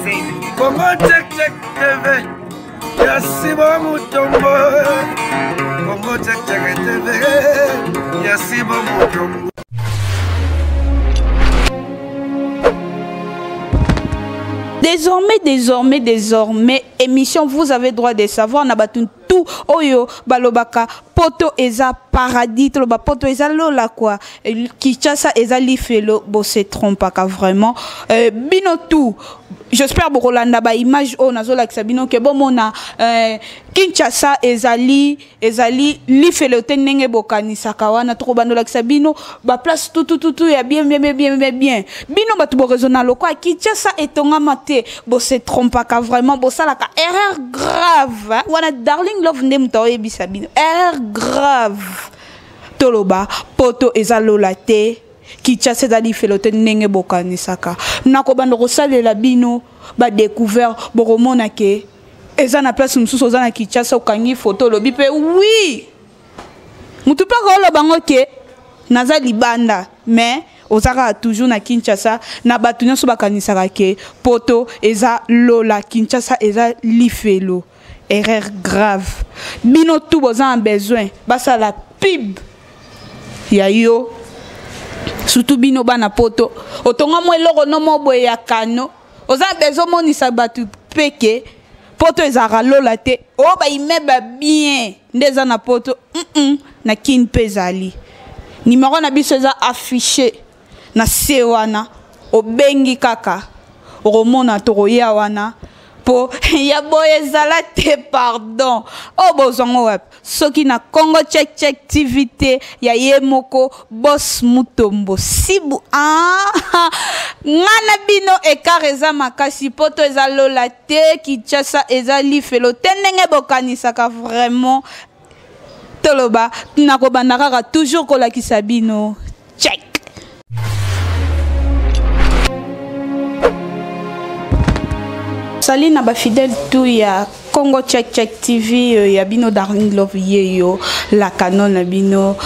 Congo Check Check TV ya Sibo Mutombo. Congo Check Check TV ya Sibo Mutombo. Désormais, désormais, désormais, émission, vous avez droit de savoir, na batu tout oyo balobaka poto eza paradis, toloba poto eza lola quoi. Kinshasa eza lifelo, bo se trompaka vraiment. Bino tout, j'espère bokolanda ba image oyo nazolakisa bino ke bomona Kinshasa ezali, ezali lifelo te ndenge bokanisaka wana. Tokobandolakisa bino ba place tout, tout, tout, tout ya bien, bien, bien, bien, bien, bien. Bino bato boraisonna lokola Kinshasa etongama te, bo se trompaka vraiment, bosalaka erreur grave, hein? Wana Darling Love nde moto aoyebisa bino erreur grave. Toloba poto eza lola te, Kinshasa eza lifelo te ndenge bokanisaka. Nakobanda kosalela bino ba découvert, bokomona ke eza na place mosusu oza na Kinshasa okangi photo olobi pe oui. Mutu pe akoloba ngo ke naza libanda, mais oza kaka toujours na Kinshasa, na bato nyonso bakanisaka ke poto eza lola, Kinshasa eza lifelo. Erreur grave. Bino tout boza en besoin basala pub ya yo, surtout bino bana poto otonga mwa eloko no mo boye ya kano, oza besoin omonisa bato peke poto ezalaka lola te, oyo ba immeuble bien nde eza na poto, na Kin mpe ezali. Numéro na biso eza affiché na se wana, obengi kaka okomona tokoya wana po ya boye ezala te, pardon. Oyo bozwango wapi? Soki na Congo Check Check TV te ya ye moko Boss Mutombo Sibu. Nga na bino écart eza makasi, poto eza lola te, Kinshasa eza lifelo te ndenge bokanisaka vraiment. Toloba nakobanda kaka toujours kolakisa bino check. Salut na ba fidèle tout ya Congo Check Check TV, ya bino Darling Love yeyo la canon na bino.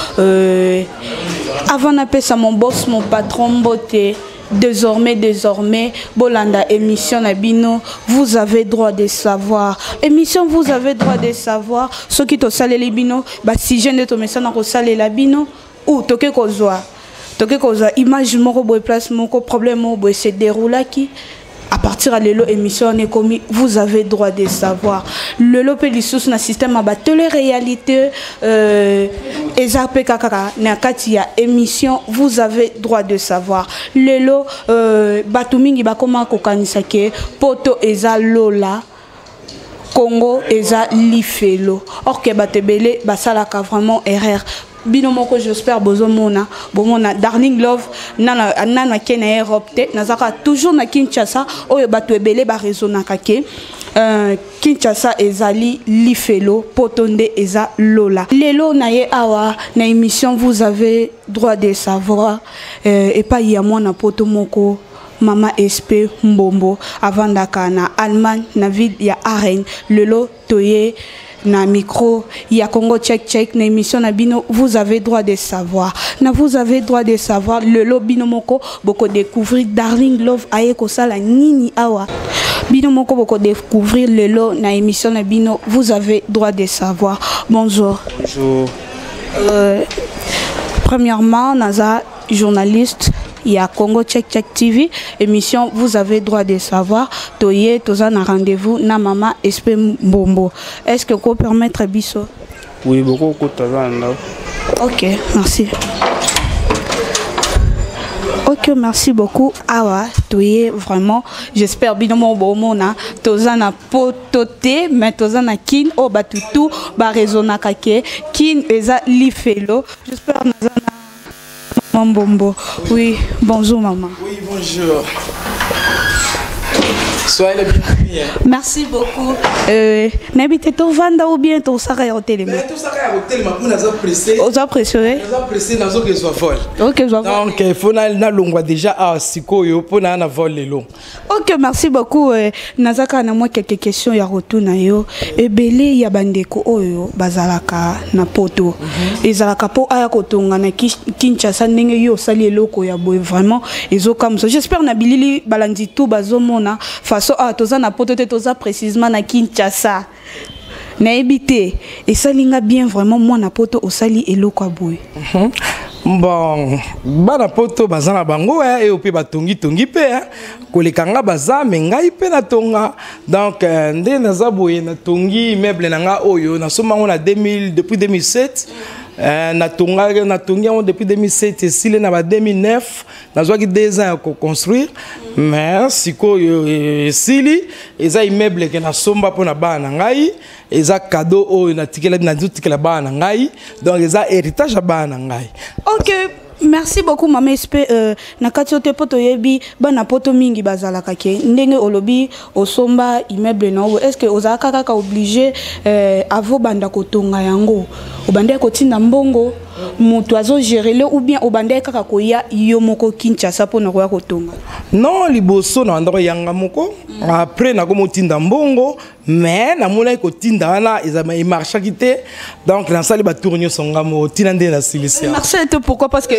Avant napesa mon boss, mon patron mbote, désormais, désormais bolanda émission na bino, vous avez droit de savoir. Émission vous avez droit de savoir ce qui to saleli bino, ba sujet nde to mesana ko salela bino ou toke kozwa. Toke kozwa image moko boye place moko problème moko boye se déroulaki. À partir de lelo émission on est commis, vous avez droit de savoir. Lelo pe lisusu na système ba télé-réalité, eza pe kaka na kati ya émission vous avez droit de savoir. Lelo batu mingi bakoma kokanisa ke poto eza lola, Congo eza lifelo. Or ke bato ebele basalaka vraiment erreur. Bino moko j'espère bozomona, bomona Darling Love nana nana ke na Europe te, nazaka toujours na Kinshasa oyo bato ebele ba raisonnaka ke Kinshasa ezali lifelo, poto nde eza lola. Lelo na ye awa na émission vous avez droit de savoir epai ya mwana poto moko Mama SP Mbombo avandaka na Allemagne na ville ya Aachen. Lelo toye na micro ya Congo Check Check na émission na bino vous avez droit de savoir. Na vous avez droit de savoir lelo bino moko boko découvrir Darling Love aye kosala nini awa. Bino moko boko découvrir lelo na émission na bino vous avez droit de savoir. Bonjour. Bonjour. Premièrement naza journaliste ya Congo Check Check TV émission vous avez droit de savoir. Toye toza na rendez-vous na mama SP Mbombo. Est-ce que ko permettre biso? Oui, beaucoup ko tazanda. OK, merci. OK, merci beaucoup. Awa, toye vraiment, j'espère bino mo bomona toza na poto te, mais toza na Kin o batutu ba raisonnaka ke Kin eza lifelo. J'espère naza na Maman Mbombo. Oui, bonjour maman. Oui, bonjour. Soyez les bienvenus. Merci beaucoup. N'habitez pas vanda ou bien tout ça ya hôtel. Mais tout ça ya hôtel ma pour naza pressé. Oza pressé? Naza pressé nazo ke zo vol. OK, zo vol. Donc il faut na longwa déjà à sikoyo pour na na vol lelo. OK, merci beaucoup. Nazaka na moi quelques questions ya retour na yo. Ebele ya bandeko oyo bazalaka na poto. Ezalaka po aya kotonga na Kinshasa ndenge yo osali eloko ya boye vraiment ezokamwisa. J'espère na bilili balandi tout bazomona. Façon awa toza na poto te, toza précisément na Kinshasa. Nayebi te, esali nga bien vraiment. Mwana poto osali eloko ya boye. Bon, bana poto baza na bango eyo mpe batongitongi mpe koleka nga baza, me ngai mpe natonga. Donc nde naza boye, natongi immeuble na nga oyo nasomba yango na 2000, depuis 2007. Natonga, natongi yango depuis 2007, esili na ba 2009. Nazwaki 2 ans ya koconstruire, mais sikoyo esili. Eza immeuble ke nasomba mpo na bana na ngai, eza cadeau oyo natikela, nazotikela bana na ngai, donc eza héritage ya bana na ngai. Ok, merci beaucoup, mama SP. Na kati oyo te, mpo toyebi bana poto mingi bazalaka ke ndenge olobi osomba immeuble na oyo, est ce que ozalaka kaka obligé avo banda kotonga yango, obandaki kotinda mbongo, moto azogérer le, ou bien obandaki kaka koya yo moko Kinshasa mpona koya kotonga? Non, liboso na bandako yanga moko, après nakomotinda mbongo, mais namonaki kotinda wana eza emarchaki te, donc nasali batour nyonso nga moko ntina nde nasilisi yango. Marché te, pourquoi? Parce que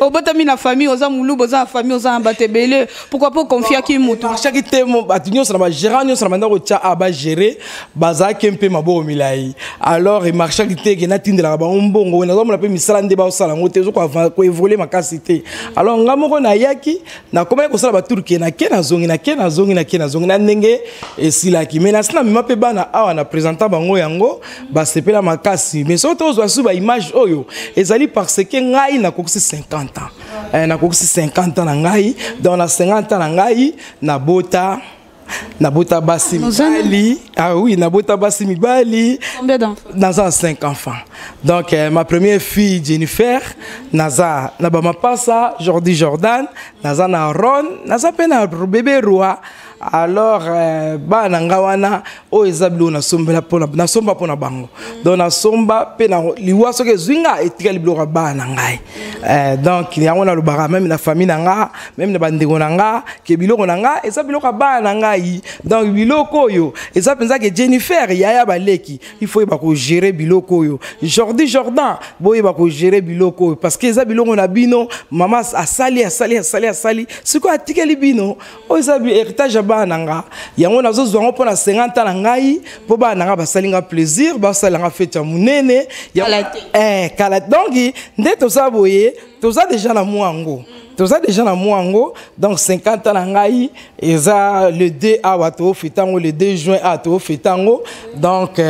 obotami na famille, oza moluba, oza na famille, oza na bato ebele, pourquoi po confiaki moto? Marchaki te. Bato nyonso na bagérant nyonso na banda kotya a bagérer, bazalaki mpe maboko milai. Alors emarchaki te ke natindelaka bango mbongo, nazomona mpe misala nde baosala yango te, koévoluer makasi te. Alors nga moko nayaki, nakomaki kosala batour ke nake, nazongi, nake, nazongi, nake, nazongi, na ndenge esilaki. Mais nasi namema mpe bana awa na présenta bango yango, basepela makasi. Mais soki tozwa su baimage oyo, ezali parce que ngai nakokisi 50 ans. Nakokisi 50 ans na ngai, donc na 50 ans na ngai nabota basi mibali. Ah oui, nabota basi mibali. Combien d'enfants? Naza na 5 enfants. Donc ma première fille Jennifer, naza na bamapasa Jordi, Jordan, naza na Ron, naza mpe na bébé Roi. Alors bana na nga wana oyo eza biloko nasombela mpona, nasomba mpona bango. Donc nasomba mpe na liwa soki ezwi nga, etikali biloko ya bana na ngai. Donc yango nalobaka même na famille na nga, même na bandeko na nga, ke biloko na nga eza biloko ya bana na ngai. Donc biloko oyo eza mpenza ke Jennifer, yaya baleki, il faut yeba kogérer biloko oyo. Jordi, Jordan, boyeba kogérer biloko oyo, parce que eza biloko na bino. Mama asali, asali, asali, asali, sikoyo atikeli bino. Oyo eza héritage ya bana na nga. Yango nazozwa yango mpo na 50 ans na ngai, mpo bana na nga basali nga plaisir, basala nga fête ya monene. Kala te. Kala. Donc nde toza boye, toza déjà na mwa yango, toza déjà na mwa yango. Donc 50 ans na ngai eza le 2 awa, toofêter yango le 2 juin awa, toofêter yango. Donc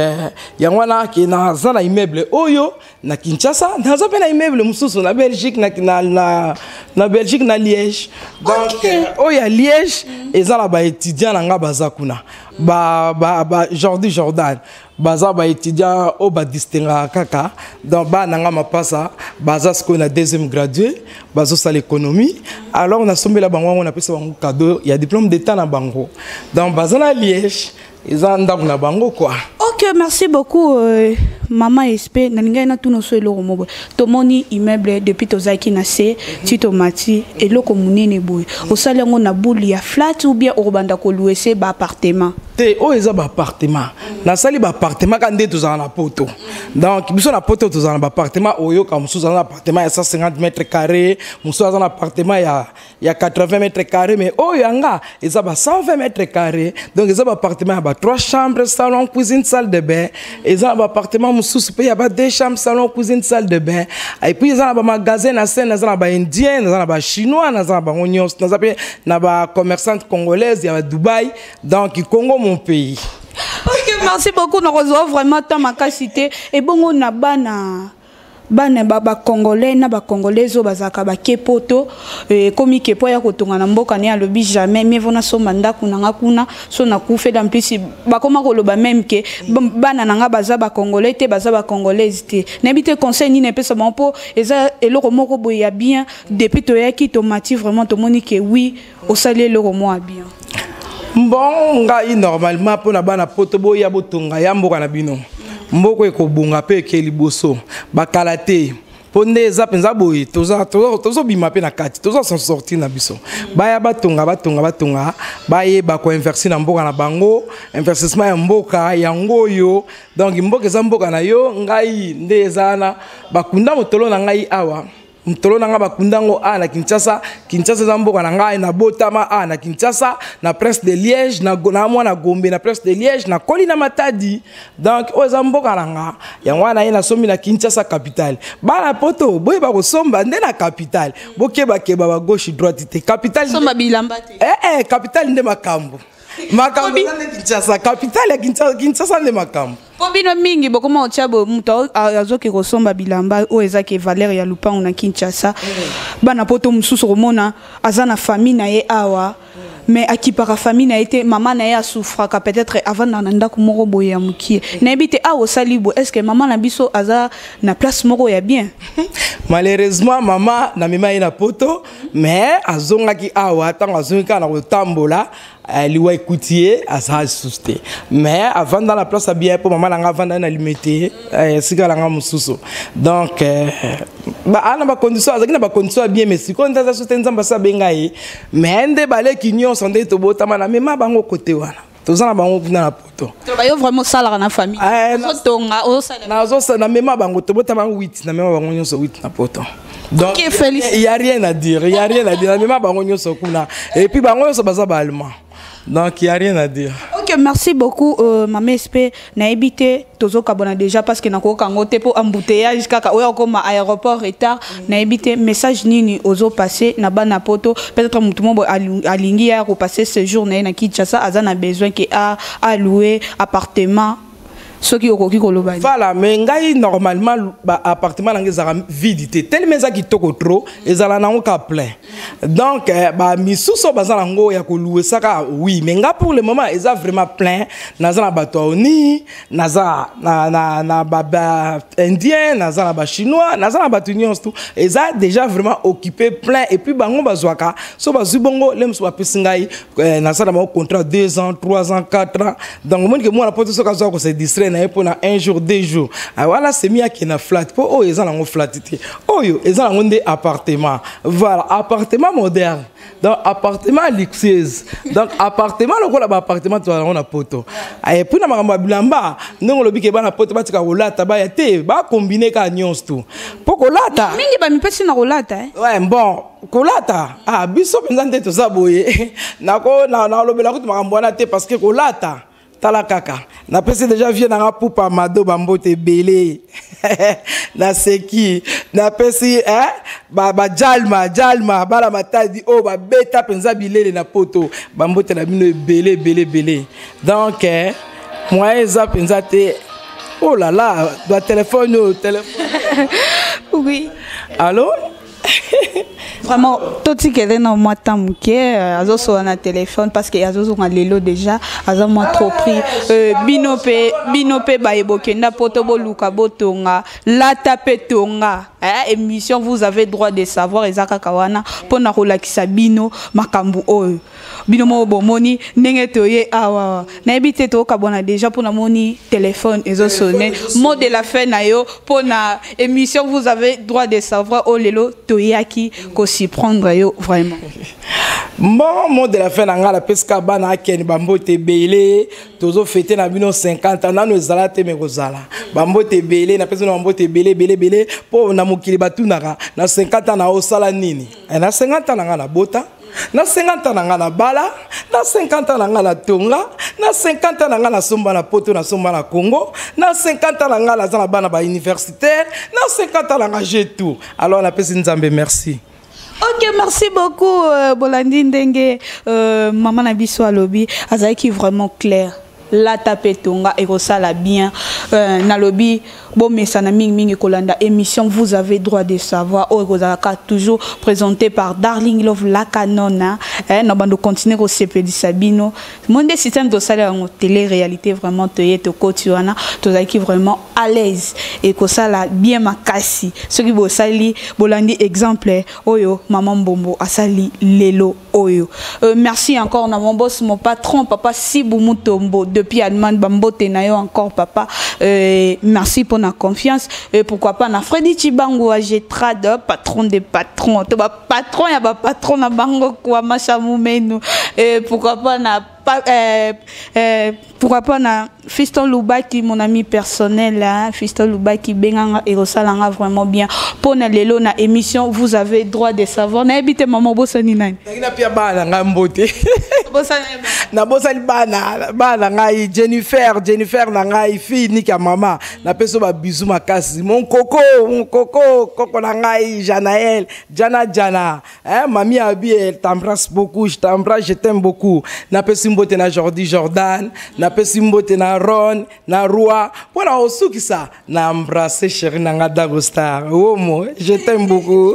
yango wana ke naza na immeuble oyo na Kinshasa, naza mpe na immeuble mosusu na Belgique, na Belgique, na Liège. Donc oyo ya Liège eza na baétudiant na nga baza kuna, ba Jordi, Jordan, baza baétudiant oyo badistinguaka kaka. Donc bana na nga mapasa baza sikoyo na deuxième gradué, bazosala économie. Alors nasombela bango yango, napesa bango cadeau ya diplôme d'état na bango. Donc baza na Liège, eza ndako na bango quoi. Ok, merci beaucoup, mama SP. Nalingai natuna so eloko moko. Tomoni immeuble depuis tozalaki na se ti tomati, eloko monene boye, osali yango na boule ya flat ou bien okobanda kolouer se baappartement? Te, oyo eza baappartement. Nasali baappartement ka nde tozala na poto. Donc biso na poto tozala na baappartement, oyoka mosusu aza na appartement ya 150 mètre carré, mosusu aza na appartement ya 80 mètre carré, mais oyo yanga eza ba 120 mètre carré. Donc eza baappartement ya ba 3 chambres, salon, cuisine, salle de bain. Eza na baappartement mosusu mpe ya ba 2 chambres, salon, cuisine, salle de bain. Et puis eza na bamagasin na scène, naza na baindien, naza na bachinois, naza na bango nyonso, naza mpe na bacommerçante congolaise ya Dubai. Donc Congo mon pays. Ok, merci beaucoup. Nakozwa vraiment temps makasi te. Ebongo na bana bacongolais na bacongolaise oyo bazalaka bake poto, ekomi ke po ya kotonga na mboka ne, alobi jamais, mieux vaut nasomba ndako na nga kuna, so nakufela. Mpisi bakoma koloba même ke bana na nga baza bacongolais te, baza bacongolaise te. Nayebi te conseil nini epesa bango, mpo eza eloko moko boye ya bien. Depuis toyaki, tomati, vraiment tomoni ke oui, osali eloko moko ya bien. Bon, ngai normalement mpona bana poto, boya botonga ya mboka na bino, mboka ekobonga mpe eke liboso. Bakala te, mpo nde eza mpenza boye, tozobima mpe na kati, toza s'en sortir na biso. Baya batonga, batonga, batonga, bayeba koinvestir na mboka na bango. Investissement ya mboka yango oyo. Donc mboka eza mboka na yo. Ngai nde eza wana, bakunda motolo na ngai awa. Mtolo na nga bakunda yango a na Kinshasa. Kinshasa eza mboka na ngai, nabotama a na Kinshasa, na Prince de Liège, na, na mwana Gombe, na Prince de Liège, nakoli na Matadi. Donc oyo eza mboka na nga, yango wana ye nasombi na Kinshasa capitale. Bana poto boyeba kosomba nde na capitale, bokebakeba ba gauche droite te. Capitale somba bilamba te. Capitale nde makambo, makambo eza nde Kinshasa, capitale ya Kinshasa, Kinshasa nde makambo. Mpo bino mingi bokoma otya boye, moto azoki kosomba bilamba oyo ezaki valeur ya lupango na Kinshasa. Bana poto mosusu komona aza na famille na ye awa, mais akipaka famille na ye te. Mama na ye asouffraka, peut-être avandaka na ndako moko boye ya mokie. Nayebi te, awa osali boye, est ce que mama na biso aza na place moko ya bien? Malheureusement, mama namema ye na poto, mais azongaki awa. Ntango azongi kaka na kotambola, liwa ekuti ye, aza lisusu te. Mais avanda na place ya bien, mpo mama na nga avanda na Limete, esika na nga mosusu. Donc aa na bacondition, azalaki na bacondition ya bien, mais sikoyo nde aza susu te. Nzambe asi abenga ye. Mais nde baleki nyonso nde tobotama, na mema bango kote wana, toza na bango kuna na poto. Yo vraiment osalaka na famille? Ozotonga, ozosala? Nazosa, namema bango, tobotama 8, namema bango nyonso 8 na poto. Donc il y a rien à dire, il y a rien à dire. Namema bango nyonso kuna, et puis bango nyonso baza baallemand, donc il y a rien à dire. Ok, merci beaucoup, Mama SP. Nayebi te, tozokabona déjà parce que nakoyoka yango te mpo embouteillage kaka oyo akoma aéroport retard. Nayebi te, message nini ozopasse na bana poto? Peut-être motu mo boye alingi ya kopasser séjour na ye na Kinshasa, aza na besoin ke alouer appartement, soki okoki koloba nini? Voilà, mais ngai normalement ba appartement na ngai ezalaka vide te, tellement eza kitoko trop, ezala nango ka plein. Donc bamisusu oyo baza nango ya kolouer saka, oui, mais nga pour le moment eza vraiment plein. Naza na bato ya oni, naza na ba indien, naza na bachinois, naza na bato nyonso. Tu eza déjà vraiment occupé, plein. Et puis bango bazwaka so bazwi bongo le mosusu bapesi ngai, naza na bango contrat 2 ans, 3 ans, 4 ans. Donc omoni ke mwana poto soki azwaka kose distraire na ye mpona un jour, 2 jours, wana semi akende na flat, mpo oyo eza nango flat te, oyo eza nango nde appartement. Voilà, appartement moderne, donc appartement luxueuse, donc appartement lokola baappartement tozala nango na poto. Et puis na makambo ya bilamba, ndenge olobi ke bana poto batika kolata, baya te, bakombine kaka nyonso tu mpo kolata. Mingi bamipesi na kolata, eh? Ouais, bon, kolata, ah, biso mpenza nde toza boye, nako nalobela kutu makambo wana te, parce que kolata, tala kaka, napesi déjà vie nanga pupa mado bambote ebele, naseki, napesi eh, bajalma jalma bala Matadi oyo babeta mpenza bilele na poto, bambote na bino ebele ebele ebele. Donc moyen eza mpenza te. Oh là là, batelefone oyo, telefone. Oui. Allo? Vraiment, totikele na mwa temps moke, azosola na téléphone parce que azozonga lelo déjà, aza mwa trop pris. Bino mpe baye bokenda poto, boluka botonga, lata mpe tonga. Émission Vous avez droit de savoir eza kaka wana mpona kolakisa bino makambo oyo bino moko bomoni ndenge toye awa. Nayebi te, tokabwana déjà mpona moni téléphone ezosonne. Mot de la fin na yo mpona émission Vous avez droit de savoir oyo lelo toyaki kosurprendre yo vraiment. Bon, mot de la fin na ngai, napesika bana akende bambote ebele. Tozofete na bino 50 ans, nano ezala te, me kozala bambote ebele. Napesi bino bambote ebele ebele ebele, mpo na mokili batunaka na 50 ans na osala nini. Na 50 ans na ngai nabota, na 50 ans na ngai na bala, na 50 ans na ngai na tonga, na 50 ans na ngai nasomba na poto, nasomba na Congo, na 50 ans na ngai naza na bana bauniversitaire, na 50 ans na ngai j'ai tout. Alors napesi Nzambe merci. Ok, merci beaucoup, Bolandi ndenge mama na biso alobi, azalaki vraiment clair. Lata mpe tonga, ekosala bien. Nalobi bomesana mingimingi kolanda émission Vous avez droit de savoir oyo ekozalaka toujours présenté par Darling Love la Canona, na bando continue kosepelisa bino. Mo nde système tosala yango télé réalité, vraiment toye tokoti wana, tozalaki vraiment à l'aise. Ekosala bien makasi soki bosali, bolandi exemple oyo mama Mbombo asali lelo oyo. Merci encore na mon boss, mon patron, papa Sibu Mutombo. Depuis Allemagne, bambote na yo encore papa. Merci pour la confiance. Et pourquoi pas na Freddy Chibango Agetrad, patron des patrons. To ba patron ya ba patron na bango quoi Macha Moumenu. Et pourquoi pas na pa, pourquoi pas na Fiston Lubaki, mon ami personnel, hein, Fiston Lubaki benganga et rosalanga vraiment bien. Pour na lelo na émission, vous avez droit de savoir. Na ebite maman bosani nani. Na pia bana nga mbote. Bosani na bosani bana, bana ngai Jennifer, Jennifer na ngai fille nika mama. Na peso ba bisous makasi. Mon coco, mon coco, coco na ngai Janaël, Jana Jana. Hein, mamie Abi, elle t'embrasse beaucoup, je t'embrasse, je t'aime beaucoup. Na pesi mbote na Jordi Jordan, na pesi mbote na Ron, na Roi. Pour osuki ça, na embrasser chérie nanga Dagostar. Omo, je t'aime beaucoup.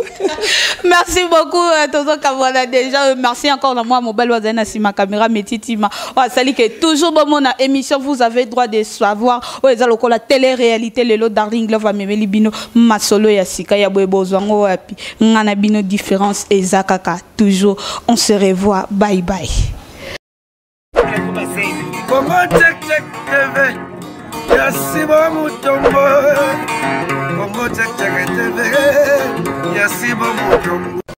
Merci beaucoup Toto Kamwana déjà. Merci encore na moi mobile wazana si ma caméra metitima. Oh, sali que toujours bon mon émission, vous avez droit de savoir. Oh, eza lokola télé-réalité lelo Darling Love amemeli bino masolo ya sika ya boye bozwango wapi. Ngana bino différence eza kaka toujours. On se revoit. Bye bye. Congo Check Check TV, ya Simon Mutombo. Congo Check Check TV, ya Simon Mutombo.